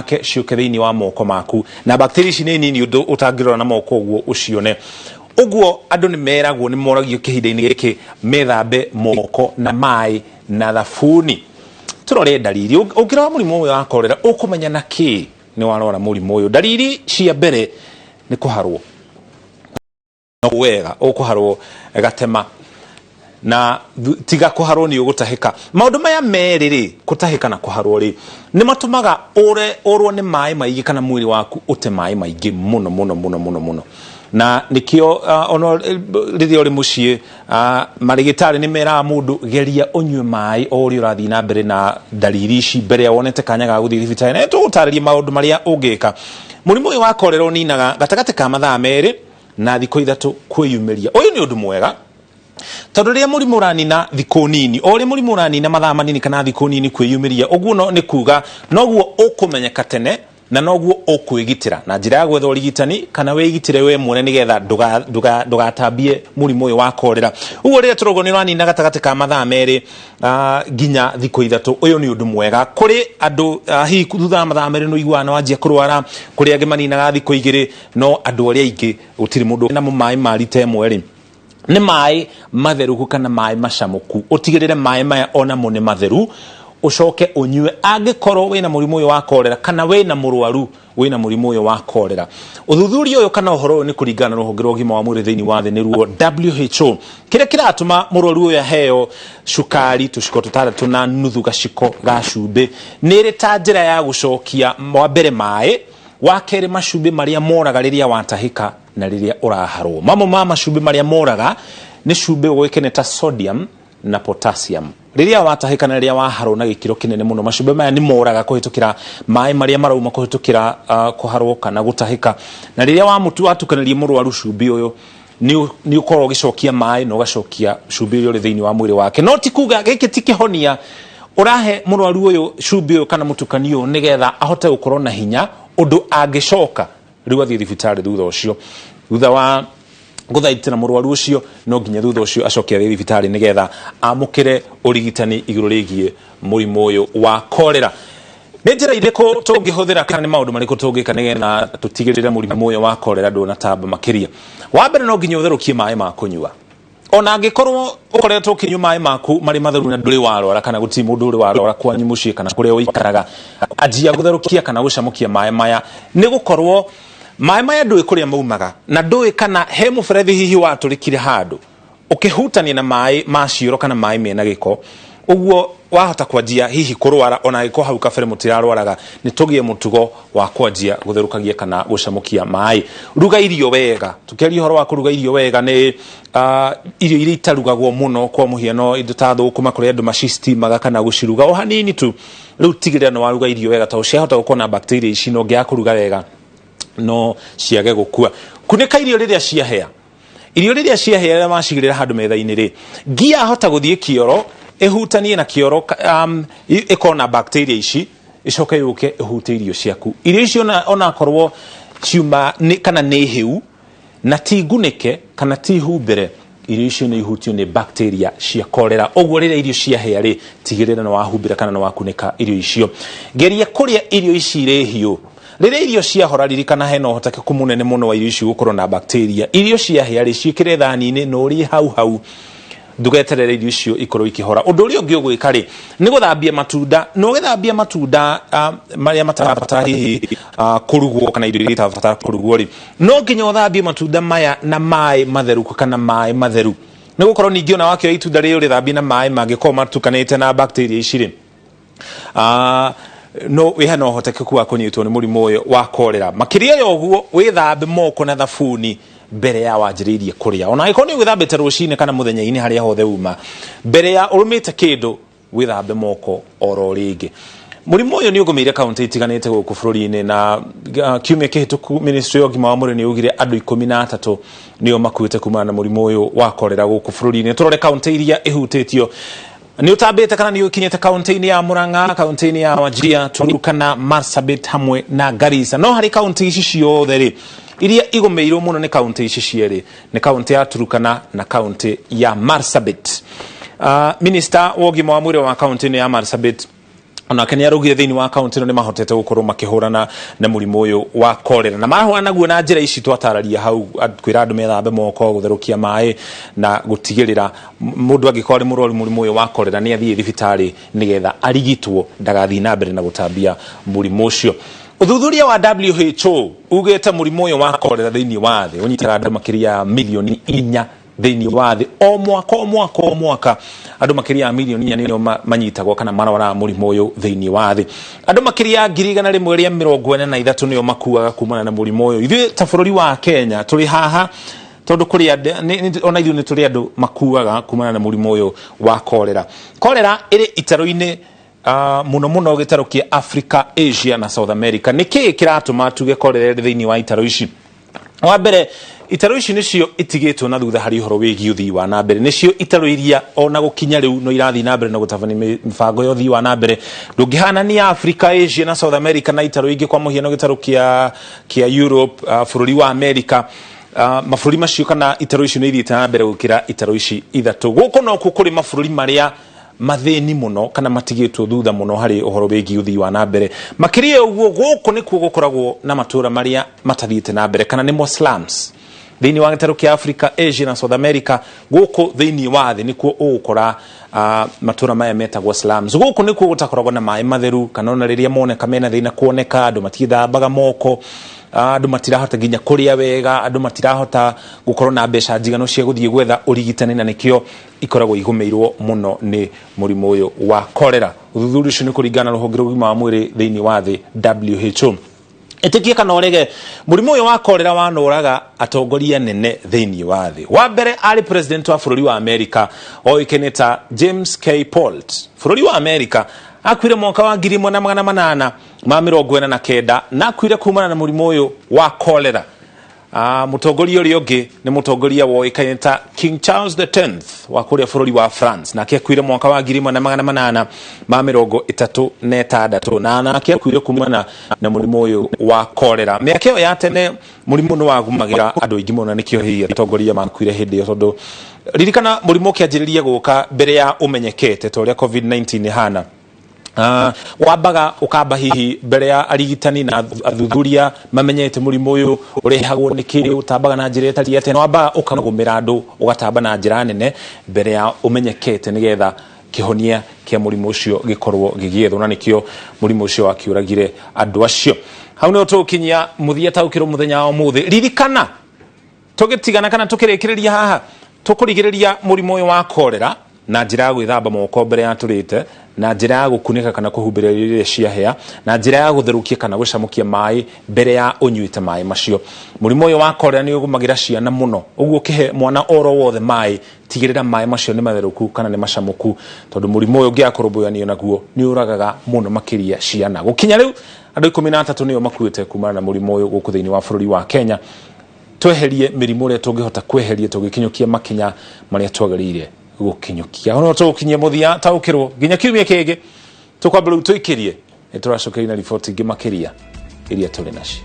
Make ciũke thĩinĩ wa moko maku, na bacteria ici nĩ nini ũndũ ũtangĩrora na moko ũguo ũcione. Ũguo andũ nĩ meragwo, nĩ moragio kĩhinda-inĩ gĩkĩ methambe moko na maĩ na thabuni. Tũrore ndariri. Ũngĩrora mũrimũ ũyũ wa korera, ũkũmenya na kĩ nĩ warwara mũrimũ ũyũ? Ndariri cia mbere nĩ kũharwo. No wega ũkũharwo gatema na tiga kũharwo nĩ ũgũtahĩka. Maũndũ maya merĩ rĩ, kũtahĩka na kũharwo rĩ, nĩ matũmaga ũre ũrwo nĩ maĩ maingĩ kana mwĩrĩ waku ũte maĩ maingĩ mũno mũno mũno mũno mũno. Na nĩkĩo ona rĩrĩa ũrĩ mũciĩ, marĩgĩtarĩ nĩ meraga mũndũ, geria ũnyue maĩ o ũrĩa ũrathiĩ na mbere na ndariri ici, mbere ya wonete kanya ga gũthiĩ thibitarĩ. Na nĩtũgũtarĩria maũndũ marĩa ũngĩka. Mũrimũ ũyũ wa korera ũninaga gatagatĩ ka mathaa 2 na thikũ 3 kwĩyumĩria. Ũyũ nĩ ũndũ mwega, tondũ rĩrĩa mũrimũ ũranina thikũ nini, o ũrĩa mũrimũ ũranina mathaa manini kana thikũ nini kwĩyumĩria ũguo, no nĩ kuga noguo ũkũmenyeka tene na noguo ũkwĩgitĩra na njĩra ya gwetha ũrigitani kana wĩgitĩre we mwene, nĩgetha ndũgatambie mũrimũ ũyũ wa korera. Ũguo rĩrĩa tũrauga nĩ ũranina gatagatĩ ka mathaa 2 nginya thikũ 3, ũyũ nĩ ũndũ mwega. Kũrĩ andũ hihi thutha wa mathaa 2 nĩ ũiguaga nĩ wanjia kũrwara, kũrĩ angĩ maninaga thikũ 2, no andũ arĩa aingĩ gũtirĩ mũndũ. Namo maĩ ma rita 1 rĩ, nĩ maĩ matherũku kana maĩ macamũku. Ũtigĩrĩre maĩ maya onamo nĩ matheru, ũcoke ũnyue angĩkorwo wĩna mũrimũ ũyũ wa korera kana wĩna mũrwaru wĩna mũrimũ ũyũ wa korera. Ũthuthuria ũyũ kana ũhoro ũyũ nĩ kũringana na rũhonge rwa ũgima wa mwĩrĩ thĩinĩ wa thĩ, nĩruo WHO. Kĩrĩa kĩratũma mũrwaru ũyũ aheo cukari tũciko 6.5 gaciko ga cumbĩ nĩ ĩrĩ ta njĩra ya gũcokia, wa mbere maĩ, wa kerĩ macumbĩ marĩa moraga rĩrĩa watahĩka na rĩrĩa ũraharwo. Mamwe ma macumbĩ marĩa moraga nĩ cumbĩ ũĩkaine ta sodium na potassium. Rĩrĩa watahĩka na rĩrĩa waharwo na gĩkĩro kĩnene mũno, macumbĩ maya nĩ moraga kũhĩtũkĩra maĩ marĩa marauma kũhĩtũkĩra kũharwo kana gũtahĩka. Na rĩrĩa watukanĩria mũrwaru cumbĩ ũyũ, nĩ ũkorwo ũgĩcokia maĩ na ũgacokia cumbĩ ũrĩa ũrĩ thĩinĩ wa mwĩrĩ wake. No ti kuga gĩkĩ ti kĩhonia. Ũrahe mũrwaru ũyũ cumbĩ ũyũ kana mũtukanio ũyũ nĩgetha ahote gũkorwo na hinya ũndũ angĩcoka rĩu athiĩ thibitarĩ thutha ũcio. Thutha wa gũthaitĩra mũrwaru ũcio, no nginya thutha ũcio acoke athiĩ thibitarĩ nĩgetha amũkĩre ũrigitani igũrũ rĩgiĩ mũrimũ ũyũ wa korera. Nĩ njĩra irĩkũ tũngĩhũthĩra kana nĩ maũndũ marĩkũ tũngĩka nĩgetha tũtigĩrĩre mũrimũ ũyũ wa korera ndũnatamba makĩria? Wa mbere, no nginya ũtherũkie maĩ ma kũnyua. Ona angĩkorwo ũkoretwo ũkĩnyua maĩ maku marĩ matheru na ndũrĩ warwara kana gũtirĩ mũndũ ũrĩ warwara kwanyu mũciĩ kana kũrĩa ũikaraga, anjia gũtherũkia kana gũcamũkia maĩ maya, nĩ gũkorwo maĩ maya ndũĩ kũrĩa maumaga na ndũĩ kana he mũberethi hihi watũrĩkire handũ ũkĩhutania na maĩ ma cioro kana maĩ mena gĩko. Ũguo wahota kwanjia hihi kũrwara ona angĩkorwo hau kabere mũtirarwaraga. Nĩ tũgĩe mũtugo wa kwanjia gũtherũkagia kana gũcamũkia maĩ. Ruga irio wega. Tũkĩaria ũhoro wa kũruga irio wega, nĩ irio iria itarugagwo mũno, kwa mũhiano indo ta thũkũma, kũrĩa andũ macistimaga kana gũciruga o hanini tu. Rĩu tigĩrĩra nĩ waruga irio wega, tondũ ciahota gũkorwo na bacteria ici, na ũngĩaga kũruga wega no ciage gũkua. Kunĩka irio rĩrĩa ciahĩa. Irio rĩrĩa ciahĩa, rĩrĩa wacigĩrĩra handũ metha-inĩ rĩ, ngi yahota gũthiĩ kĩoro ĩhutanie na kĩoro, ĩkorwo na bacteria ici, ĩcoke yũke ĩhutie irio ciaku. Irio icio onakorwo ciuma kana nĩ hĩu na ti ngunĩke kana ti humbĩre, irio icio nĩ ihutio nĩ bacteria cia korera. Ũguo rĩrĩa irio ciahĩa rĩ, tigĩrĩra nĩ wahumbĩra kana nĩ wakunĩka irio icio. Geria kũrĩa irio ici irĩ hiũ. Rĩrĩa irio ciahora, ririkana hena ũhotekeku mũnene mũno wa irio ici gũkorwo na bacteria. Irio ciahĩa rĩ, ciĩkĩre thani-inĩ na ũrĩe hau hau, ndũgeterere irio icio ikorwo ikĩhora. Ũndũ ũrĩa ũngĩ ũgwĩka rĩ, nĩ gũthambia matunda. Na ũgĩthambia matunda marĩa matarabatara hihi kũrugwo kana irio iria itarabatara kũrugwo rĩ, no nginya ũthambie matunda maya na maĩ matherũku kana maĩ matheru, nĩ gũkorwo ningĩ ona wakĩoya itunda rĩrĩ ũrĩthambie na maĩ mangĩkorwo matukanĩte na bacteria ici rĩ, no wĩ hena ũhotekeku wa kũnyitwo nĩ mũrimũ ũyũ wa korera. Makĩria ya ũguo, wĩthambe moko na thabuni mbere ya wanjĩrĩirie kũrĩa. Ona angĩkorwo nĩ ũgĩthambĩte rũcinĩ kana mũthenya-inĩ, harĩa hothe uma, mbere ya ũrũmĩte kĩndũ, wĩthambe moko oro rĩngĩ. Mũrimũ ũyũ nĩ ũgũmĩire kaunti itiganĩte gũkũ bũrũri-inĩ, na kiumia kĩhĩtũku ministry ya ũgima wa mwĩrĩ nĩ yaugire andũ 13 nĩo makuĩte kumana na mũrimũ ũyũ wa korera gũkũ bũrũri-inĩ. Tũrore kaunti iria ĩhutĩtio. Nĩ ũtambĩte kana nĩ ũkinyĩte kaunti-inĩ ya Murang'a, kaunti-inĩ ya Wajir, Turkana, Marsabit hamwe na Garissa. No harĩ kaunti ici ciothe rĩ, iria igũmĩirwo mũno nĩ kaunti ici cierĩ, nĩ kaunti ya Turkana na kaunti ya Marsabit. Minister wa ũgima wa mwĩrĩ wa kaunti-inĩ ya Marsabit, Onake nĩ araugire thĩinĩ wa kaunti ĩno nĩ mahotete gũkorwo makĩhũrana na mũrimũ ũyũ wa korera, na marahũrana naguo na njĩra ici twatararia hau, kwĩra andũ methambe moko, gũtherũkia maĩ na gũtigĩrĩra mũndũ angĩkorwo arĩ mũrwaru mũrimũ ũyũ wa korera nĩ athiĩ thibitarĩ nĩgetha arigitwo ndagathiĩ na mbere na gũtambia mũrimũ ũcio. Ũthuthuria wa WHO ugĩte mũrimũ ũyũ wa korera thĩinĩ wa thĩ ũnyitaga andũ makĩria ya milioni 4 thĩinĩ wa thĩ o mwaka, o mwaka, o mwaka. Andũ makĩria ya milioni 4 nĩo manyitagwo kana marwaraga mũrimũ ũyũ thĩinĩ wa thĩ. Andũ makĩria ya 143,000 nĩo makuaga kumana na mũrimũ ũyũ. Ithuĩ ta bũrũri wa Kenya tũrĩ haha tondũ kũrĩ ona ithuĩ nĩ tũrĩ andũ makuaga kumana na mũrimũ ũyũ wa korera. Korera ĩrĩ itarũ-inĩ mũno mũno gĩtarũ kĩa Africa, Asia na South America. Nĩ kĩĩ kĩratũma tuge korera ĩrĩ thĩinĩ wa itarũ ici? Wa mbere, itarũ ici nĩcio itigĩtwo na thutha harĩ ũhoro wĩgiĩ ũthii wa na mbere. Nĩcio itarũ iria ona gũkinya rĩu no irathiĩ na mbere na gũtabania mĩbango ya ũthii wa na mbere. Ndũngĩhanania Africa, Asia na South America na itarũ ingĩ, kwa mũhiano gĩtarũ kĩa Europe, bũrũri wa America. Mabũrũri macio kana itarũ icio nĩ ithiĩte na mbere gũkĩra itarũ ici ithatũ. Gũkũ nokuo kũrĩ mabũrũri marĩa mathĩni mũno kana matigĩtwo thutha mũno harĩ ũhoro wĩgiĩ ũthii wa na mbere. Makĩria ũguo, gũkũ nĩkuo gũkoragwo na matũra marĩa matathiĩte na mbere kana nĩmo slums. Thĩinĩ wa gĩtarũ kĩa Africa, Asia na South America, gũkũ thĩinĩ wa thĩ nĩkuo ũgũkora matũra maya metagwo slums. Gũkũ nĩkuo gũtakoragwo na maĩ matheru, kana ona rĩrĩa moneka mena thĩna kuoneka, andũ matiĩthambaga moko, andũ matirahota nginya kũrĩa wega, andũ matirahota gũkorwo na mbeca njiganu cia gũthiĩ gwetha ũrigitani, na nĩkĩo ikoragwo igũmĩirwo mũno nĩ mũrimũ ũyũ wa korera. Ũthuthuria ũcio nĩ kũringana na rũhonge rwa ũgima wa mwĩrĩ thĩinĩ wa thĩ, WHO. Ĩtĩkie kana ũrege, mũrimũ ũyũ wa korera wanoraga atongoria nene thĩinĩ wa thĩ. Wa mbere arĩ president wa bũrũri wa America oĩkaine ta James K. Polk. Bũrũri wa America akuire mwaka wa 1849 na akuire kumana na mũrimũ ũyũ wa korera. Mũtongoria ũrĩa ũngĩ nĩ mũtongoria woĩkaine ta King Charles the 10th wa kũrĩa bũrũri wa France, nake akuire mwaka wa 1836 na nake akuire kumana na mũrimũ ũyũ wa korera. Mĩaka ĩyo ya tene mũrimũ nĩ wagumagĩra andũ aingĩ mũno, na nĩkĩo hihi atongoria makuire hĩndĩ ĩyo, tondũ ririkana mũrimũ ũkĩanjĩrĩria gũka mbere ya ũmenyekete ta ũrĩa COVID-19 ĩhana. Wambaga ũkamba hihi mbere ya arigitani na athuthuria mamenyete mũrimũ ũyũ ũrehagwo nĩ kĩ, ũtambaga na njĩra ĩtariĩ atĩa, wambaga ũkagũmĩra andũ ũgatamba na njĩra nene mbere ya ũmenyekete, nĩgetha kĩhonia kĩa mũrimũ ũcio gĩkorwo gĩgĩethwo, na nĩkĩo mũrimũ ũcio wakĩũragire andũ acio. Hau nĩho tũgũkinyia mũthia taũkĩrwo mũthenya wa ũmũthĩ. Ririkana tũgĩtigana kana tũkĩrĩkĩrĩria haha, tũkũrigĩrĩria mũrimũ ũyũ wa korera na njĩra ya gwĩthamba moko mbere ya tũrĩte, na njĩra ya gũkunĩka kana kũhumbĩra irio iria ciahĩa, na njĩra ya gũtherũkia kana gũcamũkia maĩ mbere ya ũnyuĩte maĩ macio. Mũrimũ ũyũ wa korera nĩ ũgũmagĩra ciana mũno, ũguo ũkĩhe mwana oro wothe maĩ, tigĩrĩra maĩ macio nĩ matherũku kana nĩ macamũku, tondũ mũrimũ ũyũ ũngĩaga kũrũmbũyanio naguo nĩ ũragaga mũno makĩria ciana. Gũkinya rĩu andũ 13 nĩo makuĩte kumana na mũrimũ ũyũ gũkũ thĩinĩ wa bũrũri wa Kenya. Tweherie mĩrimũ ĩrĩa tũngĩhota kweheria tũgĩkinyũkia makinya marĩa twagĩrĩire gũkinyũkia. Ono tũgũkinyia mũthia taũkĩrwo nginya kiumia kĩngĩ tũkwamba rĩu tũikĩrie, nĩ tũracokeria na riboti ingĩ makĩria iria tũrĩ nacio.